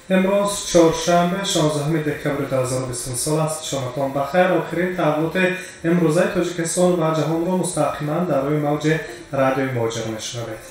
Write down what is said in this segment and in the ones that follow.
Имрӯз чоршанбе, 16 декабри 2020 сол аст. Шоматон бахайр. Охирин таҳаввулоти имрӯзаи Тоҷикистон ва ҷаҳонро мустақиман дар рӯи мавҷи радиои Муҳоҷир мешунавед.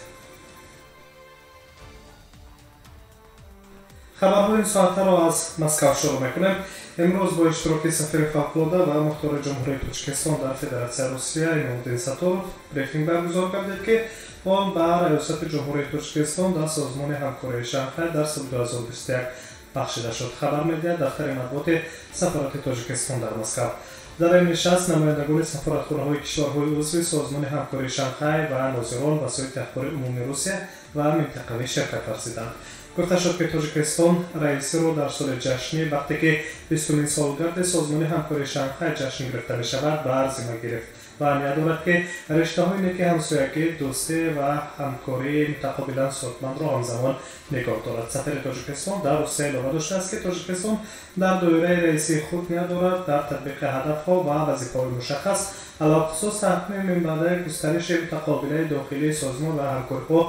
Хабарҳои ин соатаро аз Москав шурӯъ мекунем. Имрӯз бо иштироки сафири фавқулода ва мухтори Ҷумҳурии Тоҷикистон дар Федератсияи Русия Имомуддин Сатторов брифинг баргузор гардид, ки он ба Раёсати Ҷумҳурии Тоҷикистон дар Созмони ҳамкории Шанхай дар соли 2021 бахшида шуд. Хабар медиҳад дафтари матбуоти Сафорати Тоҷикистон дар Москав. Дар ин нишаст намояндагони сафоратхонаҳои кишварҳои узви Созмони ҳамкории Шанхай ва нозирон васоити ахбори умумии Русия ва минтақавӣ ширкат варзиданд. Гуфта шуд, ки Тоҷикистон раисиро дар соли ҷашнӣ, вақте ки 20-умин солгарди Созмони ҳамкории Шанхай ҷашн гирифта мешавад, ба зимма гирифт ва ният дорад, ки риштаҳои неки ҳамсоягӣ, дӯстӣ ва ҳамкории мутақобилан судмандро ҳамзамон нигоҳ дорад. Сафири Тоҷикистон дар Русия илова доштааст, ки Тоҷикистон дар доираи раисии худ ният дорад дар татбиқи ҳадафҳо ва вазифаҳои мушаххас, алалхусус таҳкими минбаъдаи густариши мутақобилаи дохилии созмон ва ҳамкориҳо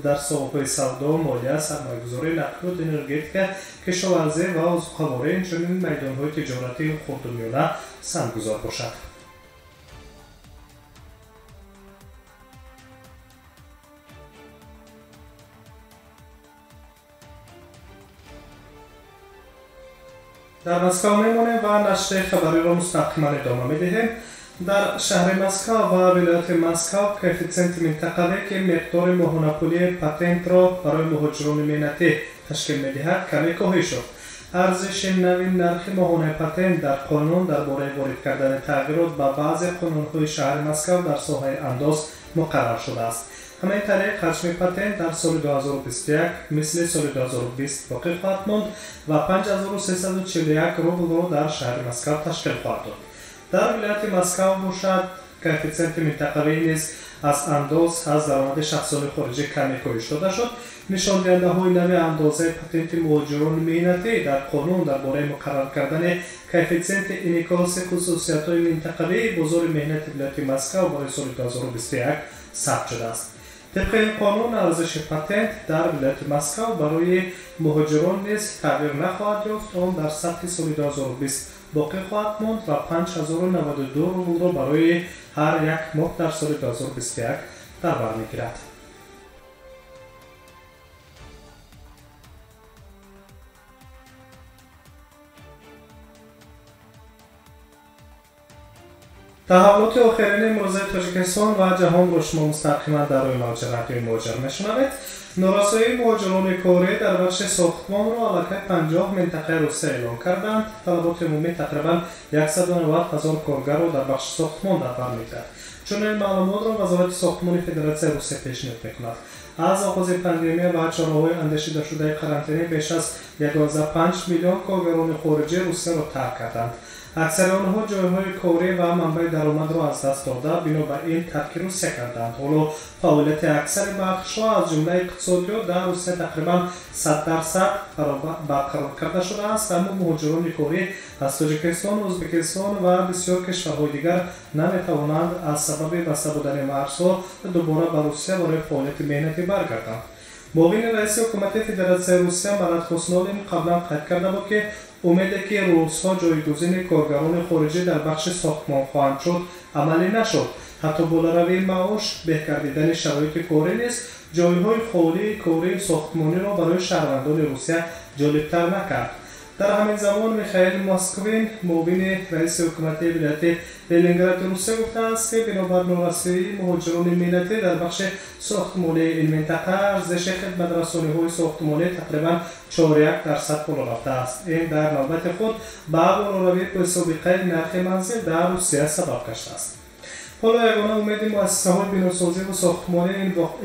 дар соҳаҳои савдо, молия, сармоягузорӣ, нақлиёт, энергетика, кишоварзӣ ва озуқаворӣ, инчунин майдонҳои тиҷоратии хурду миёна самтгузор бошад. Дар Москав мемонем ва нашри хабариро мустақиман идома медиҳем. Дар шаҳри Москав ва вилояти Москав коэффитсиенти минтақавӣ, ки миқдори моҳонапулии патентро барои муҳоҷирони меҳнатӣ ташкил медиҳад, каме коҳиш ёфт. Арзиши нави нархи моҳонаи патент дар қонун дар бораи ворид кардани тағйирот ба баъзе қонунҳои шаҳри Москав дар соҳаи андоз муқаррар шудааст. Ҳамин тариқ, ҳаҷми патент дар соли 2021 мисли соли 2020 боқӣ хоҳад монд ва 5341 рублро дар шаҳри Москав ташкил хоҳад дод. Дар вилояти Москав бошад, коэффитсиенти минтақавӣ низ аз андоз аз даромади шахсони хориҷӣ каме коҳиш дода шуд. Нишондиҳандаҳои нави андозаи патенти муҳоҷирони меҳнатӣ дар қонун дар бораи муқаррар кардани коэффитсиенти инъикоси хусусиятҳои минтақавии бозори меҳнати вилояти Москав барои соли 2021 сабт шудааст. Тибқи ин қонун, арзиши патент дар вилояти Москав барои муҳоҷирон низ тағйир нахоҳад ёфт. Он дар сатҳи соли 2020 боқӣ хоҳад монд ва 5092 рублро барои ҳар як моҳ дар соли 2021 дар бар мегирад. Таҳаввулоти охирини имрӯзаи Тоҷикистон ва ҷаҳонро шумо мустақиман дар рӯи мавҷи радиои Муҳоҷир мешунавед. Норасоии муҳоҷирони корӣ дар бахши сохтмонро аллакай 50 минтақаи Русия эълон карданд. Талаботи умумӣ тақрибан 190 ҳазор коргарро дар бахши сохтмон дар бар мегирад. Чунин маълумотро Вазорати сохтмони Федератсияи Русия пешниҳод мекунад. Аз оғози пандемия ва чораҳои андешидашудаи карантинӣ беш аз 1,5 миллион коргарони хориҷӣ Русияро тарк карданд. Аксари онҳо ҷойҳои корӣ ва манбаи даромадро аз даст дода, бино ба ин тарки Русия карданд. Ҳоло фаъолияти аксари бахшҳо, аз ҷумла иқтисодиёт, дар Русия тақрибан 100% барқарор карда шудааст, аммо муҳоҷирони корӣ аз Тоҷикистон, Ӯзбекистон ва бисёр кишварҳои дигар наметавонанд аз сабаби баста будани марзҳо дубора ба Русия барои фаъолияти меҳнатӣ баргарданд. Муовини раиси ҳукумати Федератсияи Русия Марат Хуснуллин қаблан қайд карда буд, ки умеде ки русҳо ҷойгузини коргарони хориҷӣ дар бахши сохтмон хоҳанд шуд, амалӣ нашуд. Ҳатто болоравии маош, беҳгардидани шароити корӣ низ ҷойҳои холии кории сохтмониро барои шаҳрвандони Русия ҷолибтар накард. Дар ҳамин замон Михаил Москвин, муовини раиси ҳукумати вилояти Ленингради Русия, гуфтааст, ки бинобар норасоии муҳоҷирони меҳнатӣ дар бахши сохтмонии ин минтақа арзиши хидматрасониҳои сохтмонӣ тақрибан 4,1% боло рафтааст. Ин дар навбати худ ба болоравии бесобиқаи нархи манзил дар Русия сабаб гаштааст. Ҳоло ягона умеди муассисаҳои биносозӣ ва сохтмонӣ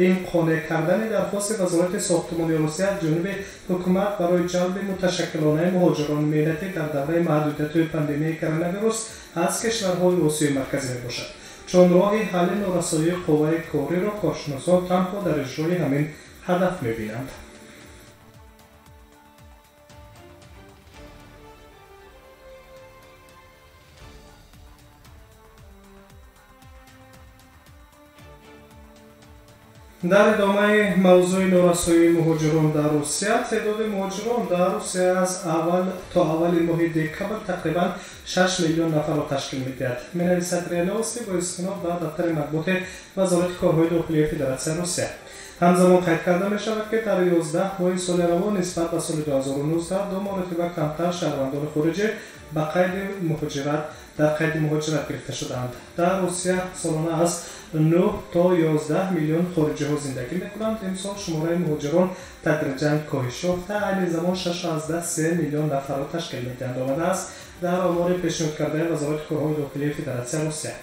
ин қонеъ кардани дархости Вазорати сохтмонии Русия аз ҷониби ҳукумат барои ҷалби муташаккилонаи муҳоҷирони меҳнатӣ дар давраи маҳдудиятҳои пандемияи коронавирус аз кишварҳои Осиёи Марказӣ мебошад, чун роҳи ҳалли норасоии қувваи кориро коршиносон танҳо дар иҷрои ҳамин ҳадаф мебинанд. Дар идомаи мавзӯи норасоии муҳоҷирон дар Русия, теъдоди муҳоҷирон дар Русия аз аввал то аввали моҳи декабр тақрибан 6 миллион нафарро ташкил медиҳад. Менависад РИА Новости бо истинод ба дафтари матбуоти Вазорати корҳои дохилии Федератсияи Русия. Ҳамзамон қайд карда мешавад, ки дар 11 моҳи соли равон нисбат ба соли 2019 ду маротиба камтар шаҳрвандони хориҷӣ ба қайди муҳоҷират дар қайди муҳоҷират гирифта шудаанд. Дар Русия солона аз 9 то 11 миллион хориҷиҳо зиндагӣ мекунанд. Имсол шумораи муҳоҷирон тадриҷан коҳиш ёфта, айни замон 6,3 миллион нафарро ташкил медиҳанд, омадааст дар омори пешниҳодкардаи Вазорати корҳои дохилии Федератсияи Русия.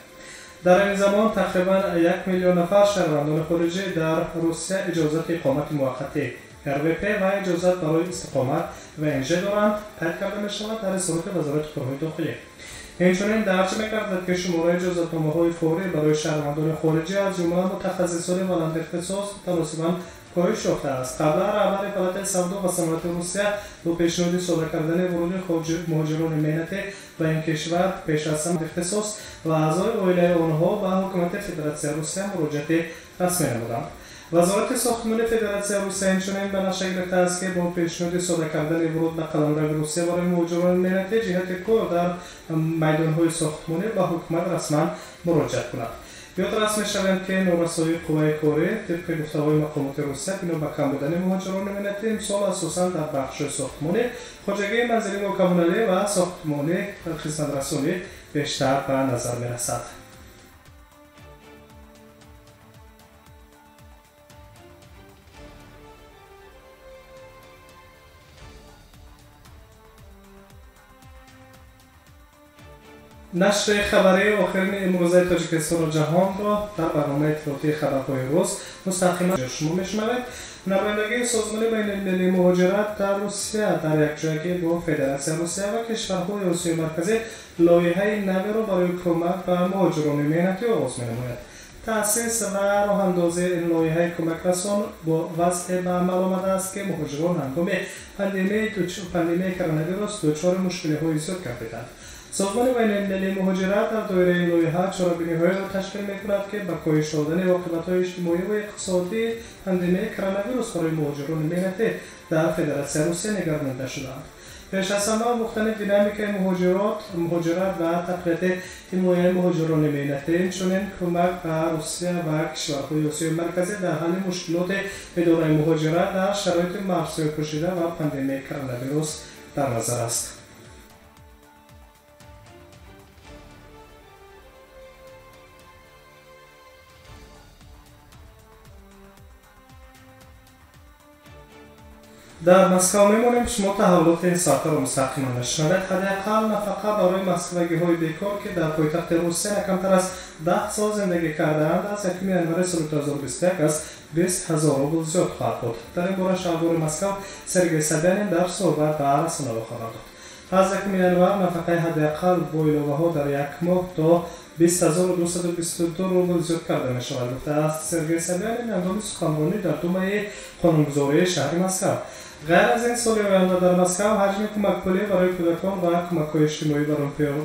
Дар ин замон тақрибан 1 миллион нафар шаҳрвандони хориҷӣ дар Русия иҷозати иқомати муваққатӣ РВП ва иҷозат барои истиқомат ВНЖ доранд, қайд карда мешавад дар изҳороти Вазорати корҳои дохилӣ. Инчунин дарҷ мекардад, ки шумораи иҷозатномаҳои фаврӣ барои шаҳрвандони хориҷӣ аз ҷумла мутахассисони баландихтисос таносибан коҳиш ёфтааст. Қаблан раҳбари Палатаи савдо ва саноати Русия бо пешниҳоди сода кардани вуруди муҳоҷирони меҳнатӣ ба ин кишвар пеш аз ихтисос ва аъзои оилаи онҳо ба ҳукумати Федератсияи Русия муроҷиати расмӣ намуданд. Вазорати сохтмони Федератсияи Русия инчунин ба нақша гирифтааст, ки бо пешниҳоди сода кардани вуруд ба қаламрави Русия барои муҳоҷирони меҳнатӣ ҷиҳати кор дар майдонҳои сохтмонӣ ба ҳукумат расман муроҷиат кунад. Ёдрас мешавем, ки норасоии қувваи корӣ тибқи гуфтаҳои мақомоти Русия бино ба кам будани муҳоҷирони меҳнатӣ имсол асосан дар бахшҳои сохтмонӣ, хоҷагии манзилӣ ва коммуналӣ ва сохтмонӣ хизматрасонӣ бештар ба назар мерасад. Нашри хабарии охирини имрӯзаи Тоҷикистону ҷаҳонро дар барномаи иттилоотии хабарҳои рӯз мустақиман шумо мешунавед. Намояндагии Созмони байналмилалии муҳоҷират дар Русия дар якҷоягӣ бо Федератсияи Русия ва кишварҳои Осиёи Марказӣ лоиҳаи наверо барои кӯмак ба муҳоҷирони меҳнатӣ оғоз менамояд. Таъсис ва роҳандозии ин лоиҳаи кӯмакрасон бо вазъе ба амал омадааст, ки муҳоҷирон ҳангоми пандемияи коронавирус дучори мушкилиҳои зиёд гардиданд. Созмони байналмилалии муҳоҷират дар доираи лоиҳа чорабиниҳоеро ташкил мекунад, ки ба коҳиш додани оқибатҳои иҷтимоӣ ва иқтисодии пандемияи коронавирус барои муҳоҷирони меҳнатӣ дар Федератсияи Русия нигаронида шудаанд. Пеш аз ҳама омӯхтани динамикаи муҳоҷират ва тақвияти ҳимояи муҳоҷирони меҳнатӣ, инчунин кӯмак ба Русия ва кишварҳои Осиёи Марказӣ дар ҳалли мушкилоти идораи муҳоҷират дар шароити марзҳои пӯшида ва пандемияи коронавирус дар назар аст. Дар Москва мемонем. Шумо таҳаввулоти ин соатаро мустақиман мешунавед. Ҳадди ақал нафақа барои москвагиҳои бекор, ки дар пойтахти Русия на камтар аз 10 сол зиндагӣ кардаанд, аз 1 январи соли 2021 аз 20 000 рубл зиёд хоҳад буд. Дар ин бора шаҳрдори Москва Сергей Собянин дар суҳбат ба расонаҳо хабар дод. Аз 1 январ нафақаи ҳадди ақал бо иловаҳо дар як моҳ то 20 222 рубл зиёд карда мешавад, гуфтааст Сергей Собянин ҳангоми суханронӣ дар Думаи қонунгузории шаҳри Москва. Ғайр аз ин, соли оянда дар Москва ҳаҷми кӯмакпулӣ барои кӯдакон ва кӯмакҳои иҷтимоӣ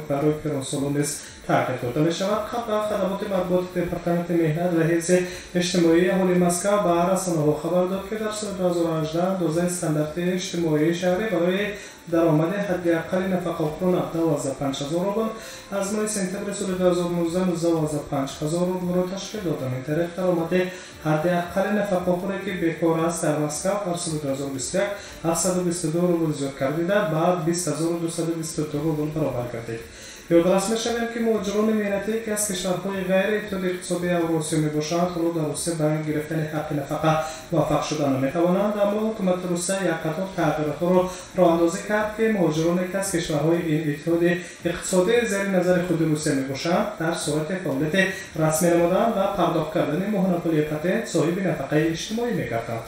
барои пиронсолон низ тағйир дода мешавад. Қаблан хадамоти матбуоти Департаменти меҳнат ва ҳифзи иҷтимоии аҳолии Москва ба расонаҳо хабар дод, ки дар соли 2018 андозаи стандартии иҷтимоии шаҳрӣ барои даромади ҳадди аққали нафақахӯрон 17,5 ҳазор рубл, аз моҳи сентябри соли 2019 19,5 ҳазор рублро ташкил дод. Ин тариқ даромади ҳадди аққали нафақахӯре, ки бекор аст, дар Москва дар соли 2021 722 рубл зиёд гардида, ба 20 222 рубл баробар гардид. Ёдрас мешавем, ки муҳоҷирони меҳнатӣ, ки аз кишварҳои ғайри Иттиҳоди иқтисодии Авросиё мебошанд, ҳоло дар Русия ба гирифтани ҳаққи нафақа муваффақ шуда наметавонанд. Аммо ҳукумати Русия як қатор тағйиротҳоро роҳандозӣ кард, ки муҳоҷироне, ки аз кишварҳои ин иттиҳоди иқтисодӣ зери назари худи Русия мебошанд, дар сурати фаъолияти расмӣ намудан ва пардохт кардани моҳонапули патент соҳиби нафақаи иҷтимоӣ мегарданд.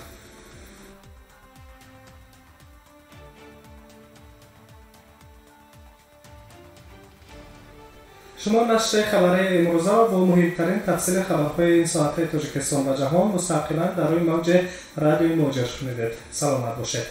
Шумо нашри хабарии имрӯзаро бо муҳимтарин тафсили хабарҳои ин соатаи Тоҷикистон ва ҷаҳон мустақиман дар рӯи мавҷи радиои Муҳоҷир шунидед. Саломат бошед.